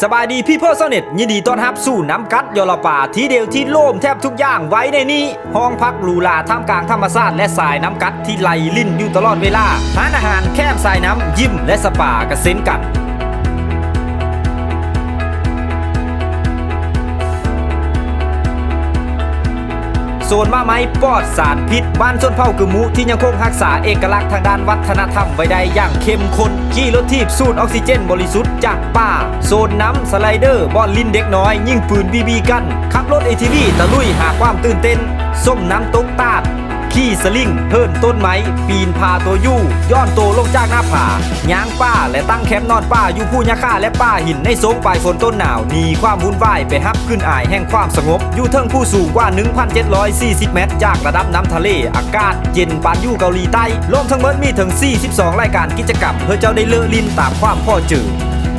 ສະບາຍດີ People ຊາວເນັດ ຍິນດີຕ້ອນຮັບສູ່ນ້ຳກັດຢໍລະປາ ທີ່ດຽວທີ່ໂລມແທບທຸກຢ່າງໄວ້ໃນນີ້. ຫ້ອງພັກຫຼູຫຼາທ່າມກາງທຳມະຊາດ ແລະ ສາຍນ້ຳກັດທີ່ໄຫຼລິນຢູ່ຕະຫຼອດເວລາ. ຮ້ານອາຫານແຄມສາຍນ້ຳ ຢິມ ແລະ ສະປາກໍເຊັ່ນກັນ. ໂຊນໝາກໄມ້ປອດສານພິດ ບ້ານຊົນເຜົ່າກຶມມຸ ທີ່ຍັງຄົງຮັກສາເອກະລັກທາງດ້ານວັດທະນະທຳໄວ້ໄດ້ຢ່າງເຂັ້ມຂຸ້ນ. ຂີ່ລົດຖີບສູດອອກຊີເຈນບໍລິສຸດຈາກປ່າ. ໂຊນນ້ຳສະໄລເດີ ບ່ອນຫຼິ້ນເດັກນ້ອຍ ຍິງປືນບີບີກັນ. ຂັບລົດເອທີວີຕະລຸຍຫາຄວາມຕື່ນເຕັ້ນ. ຊົມນ້ຳຕົກຕາດ. ຂີ່ສະລິງ ເຫີນຕົ້ນໄມ້ ປີນຜາຕົວຢູ ຢ່ອນໂຕລົງຈາກໜ້າຜາ. ຍ່າງປ່າ ແລະ ຕັ້ງແຄມນອນປ່າຢູ່ພູຫຍ້າຄາ ແລະ ປ່າຫີນໃນໂຊງປາຍຝົນຕົ້ນໜາວ ໜີຄວາມວຸ່ນວາຍໄປຮັບກິ່ນອາຍແຫ່ງຄວາມສະຫງົບ ຢູ່ເທິງພູສູງກວ່າໜຶ່ງພັນເຈັດຮ້ອຍສີ່ສິບແມັດຈາກລະດັບນ້ຳທະເລ. ອາກາດເຢັນປານຢູ່ເກົາຫຼີໃຕ້. ລວມທັງໝົດມີເຖິງສີ່ສິບສອງລາຍການກິດຈະກຳ ເພື່ອເຈົ້າໄດ້ເລີ້ນຫຼິ້ນຕາມຄວາມພໍ້ເຈີ.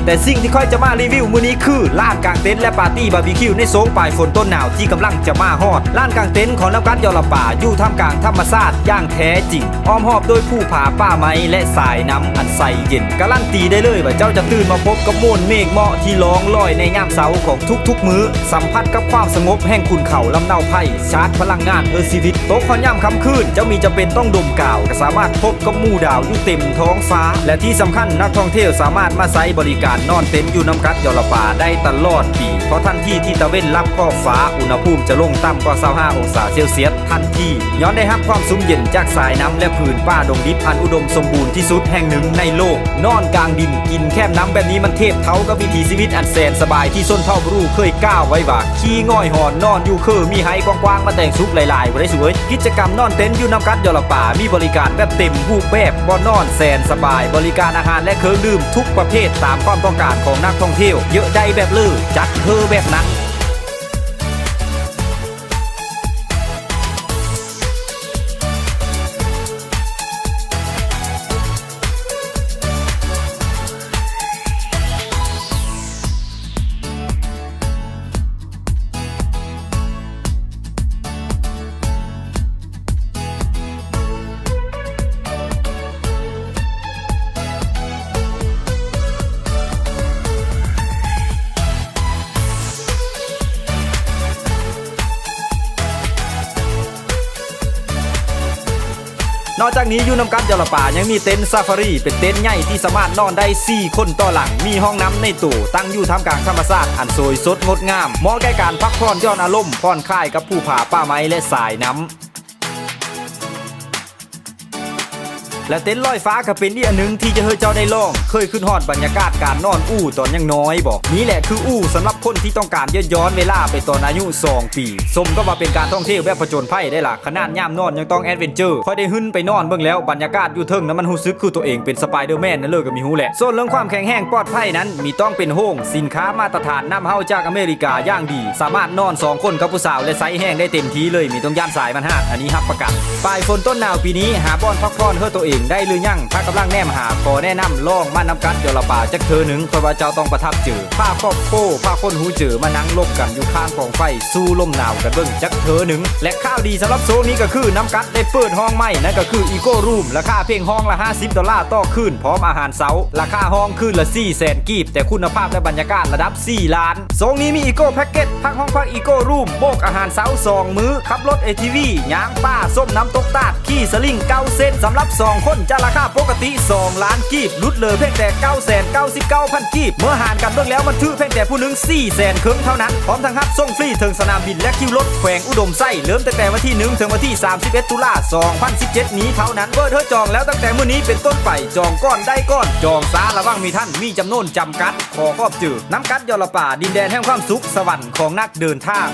ແຕ່ສິ່ງທີ່ຂ້ອຍຈະມາຣີວິວມື້ນີ້ຄື ລານກາງເຕັນ ແລະ ປາຕີ້ບາບີຄິວໃນໂຊງປາຍຝົນຕົ້ນໜາວທີ່ກຳລັງຈະມາຮອດ. ລານກາງເຕັນຂອງນ້ຳກັດຢໍລະປາ ຢູ່ທ່າມກາງທຳມະຊາດຢ່າງແທ້ຈິງ. ອ້ອມຮອບໂດຍພູຜາປ່າໄມ້ ແລະ ສາຍນ້ຳອັນໃສເຢັນ. ກາລັນຕີໄດ້ເລີຍວ່າເຈົ້າຈະຕື່ນມາພົບກັບໂມນເມກເໝາະທີ່ລ່ອງລອຍໃນຍາມເຊົ້າຂອງທຸກໆມື້, ສຳຜັດກັບຄວາມສະຫງົບແຫ່ງຂຸນເຂົາລຳເນົາໄພ້, ຊາດພະລັງງານເພື່ອຊີວິດ. ຕົກຮອດຍາມຄ່ຳຄືນ, ເຈົ້າມີຈຳເປັນຕ້ອງດົມກາວ, ກໍສາມາດພົບກັບໝູ່ດາວຢູ່ເຕັມທ້ອງຟ້າ. ແລະ ທີ່ສຳຄັນ, ນັກທ່ອງທ່ຽວສາມາດມາໃຊ້ບໍລິການນອນເຕັນຢູ່ນ້ຳກັດຢໍລະປາໄດ້ຕະຫຼອດປີ, ເພາະທັນທີທີ່ຕາເວັນລັບຂອບຟ້າ, ອຸນຫະພູມຈະລົງຕ່ຳກວ່າຊາວຫ້າອົງສາເຊວຊຽສ. ທັນທີ ຍ້ອນໄດ້ຮັບຄວາມຊຸ່ມເຢັນຈາກສາຍນ້ຳ ແລະ ພື້ນປ່າດົງດິບອັນອຸດົມສົມບູນທີ່ສຸດແຫ່ງໜຶ່ງໃນໂລກ. ນອນກາງດິນ ກິນແຄມນ້ຳແບບນີ້ ມັນທຽບເທົ່າກັບວິຖີຊີວິດອັນແສນສະບາຍທີ່ຊົນເຜົ່າບຣູເຄີຍກ່າວໄວ້ວ່າ ຂີ້ງ່ອຍຫອນ ນອນຢູ່ເຄີມີໄຮ່ກວ້າງໆ ມາແຕ່ງສຸກຫຼາຍໆ ບໍ່ໄດ້ສຸເອີຍ. ກິດຈະກຳນອນເຕັນຢູ່ນ້ຳກັດຢໍລະປາ ມີບໍລິການແບບເຕັມຮູບແບບ, ບ່ອນນອນແສນສະບາຍ, ບໍລິການອາຫານ ແລະ ເຄື່ອງດື່ມທຸກປະເພດຕາມຄວາມຕ້ອງການຂອງນັກທ່ອງທ່ຽວ, ເຍີະໃດແບບເລີ ຈັດເຮີແບບນັ້ນ. ນອກຈາກນີ້ ຢູ່ນ້ຳກັດຢໍລະປາ ຍັງມີເຕັນຊາຟາຣີ ເປັນເຕັນໃຫຍ່ທີ່ສາມາດນອນໄດ້ສີ່ຄົນຕໍ່ຫຼັງ, ມີຫ້ອງນ້ຳໃນໂຕ, ຕັ້ງຢູ່ທ່າມກາງທຳມະຊາດອັນສວຍສົດງົດງາມ, ເໝາະແກ່ການພັກຜ່ອນຢ່ອນອາລົມ, ຜ່ອນຄາຍກັບພູຜາປ່າໄມ້ ແລະ ສາຍນ້ຳ. ແລະ ເຕັນລອຍຟ້າກໍເປັນອີກອັນໜຶ່ງທີ່ຈະເຮີເຈົ້າໄດ້ລອງ. ເຄີຍຄິດຮອດບັນຍາກາດການນອນອູ່ຕອນຍັງນ້ອຍບໍ່? ນີ້ແຫຼະຄືອູ່ສຳລັບຄົນທີ່ຕ້ອງການຢ້ອນເວລາໄປຕອນອາຍຸສອງປີ. ສົມກັບວ່າເປັນການທ່ອງທ່ຽວແບບຜະຈົນໄພໄດ້ລະ, ຂະໜາດຍາມນອນຍັງຕ້ອງແອດເວັນເຈີ. ຂ້ອຍໄດ້ຫຶ້ນໄປນອນເບິ່ງແລ້ວ, ບັນຍາກາດຢູ່ເທິງນັ້ນມັນຮູ້ສຶກຄືຕົວເອງເປັນສະປາຍເດີແມນນັ້ນເລີຍກໍມີຮູ້ແຫຼະ. ສ່ວນເລື່ອງຄວາມແຂງແຮງປອດໄພນັ້ນ ມີຕ້ອງເປັນໂຮງສິນຄ້າມາດຕະຖານນຳເຮົາຈາກອາເມລິກາຢ່າງດີ, ສາມາດນອນສອງຄົນກັບຜູ້ສາວ ແລະ ໃຊ້ແຮງໄດ້ເຕັມທີ່ເລີຍ, ມີຕ້ອງຢ້ານສາຍມັນຫາດ, ອັນນີ້ຮັບປະກັນ. ປາຍຝົນຕົ້ນໜາວປີນີ້ ຫາບ່ອນພັກຜ່ອນເພື່ອຕົວເອງໄດ້ຫຼືຍັງ? ຖ້າກຳລັງແນມຫາ, ຂໍແນະນຳລອງມານ້ຳກັດຢໍລະປາຈັກເທື່ອໜຶ່ງ, ຂ້ອຍວ່າເຈົ້າຕ້ອງປະທັບໃຈ. ພາຄອບຄົວ, ພາຄົນຮູ້ເຈີມານັ່ງລົມກັນຢູ່ຂ້າງກອງໄຟ, ສູດລົມໜາວກັນເບິ່ງຈັກເທື່ອໜຶ່ງ. ແລະ ຂ່າວດີສຳລັບໂຊນນີ້ກໍຄື ນ້ຳກັດໄດ້ເປີດຫ້ອງໃໝ່, ນັ້ນກໍຄື Eco Room, ລາຄາພຽງຫ້ອງລະຫ້າສິບໂດລາຕໍ່ຄືນ, ພ້ອມອາຫານເຊົ້າ, ລາຄາຫ້ອງຄືນລະສີ່ແສນກີບ, ແຕ່ຄຸນນະພາບ ແລະ ບັນຍາກາດລະດັບສີ່ລ້ານ. ໂຊນນີ້ມີ Eco Package ພັກຫ້ອງພັກ Eco Room ບວກອາຫານເຊົ້າສອງມື້, ຂັບລົດ ເອທີວີ ຍ່າງປ່າ, ຊົມນ້ຳຕົກຕາດ, ຂີ່ສະລິງເກົ້າເສັ້ນ, ສຳລັບສອງຄົນຈາກລາຄາປົກກະຕິສອງລ້ານກີບ, ຫຼຸດເຫຼືອພຽງແຕ່ເກົ້າແສນເກົ້າສິບເກົ້າພັນກີບ. ເມື່ອຫານກັນເບິ່ງແລ້ວ ມັນຖືກພຽງແຕ່ຜູ້ໜຶ່ງສີ່ແສນເຄິ່ງເທົ່ານັ້ນ, ພ້ອມທັງຮັບສົ່ງຟຣີເຖິງສະໜາມບິນ ແລະ ຄິວລົດແຂວງອຸດົມໄຊ, ເລີ່ມຕັ້ງແຕ່ວັນທີໜຶ່ງ ເຖິງວັນທີສາມສິບເອັດ ຕຸລາ ສອງພັນສິບເຈັດນີ້ເທົ່ານັ້ນ. ເປີດເຮີຈອງແລ້ວຕັ້ງແຕ່ມື້ນີ້ເປັນຕົ້ນໄປ, ຈອງກ່ອນໄດ້ກ່ອນ, ຈອງຊ້າລະວັງມີທັນ, ມີຈຳນວນຈຳກັດ. ຂໍຂອບໃຈ. ນ້ຳກັດຢໍລະປາ, ດິນແດນແຫ່ງຄວາມສຸກ, ສະຫວັນຂອງນັກເດີນທາງ.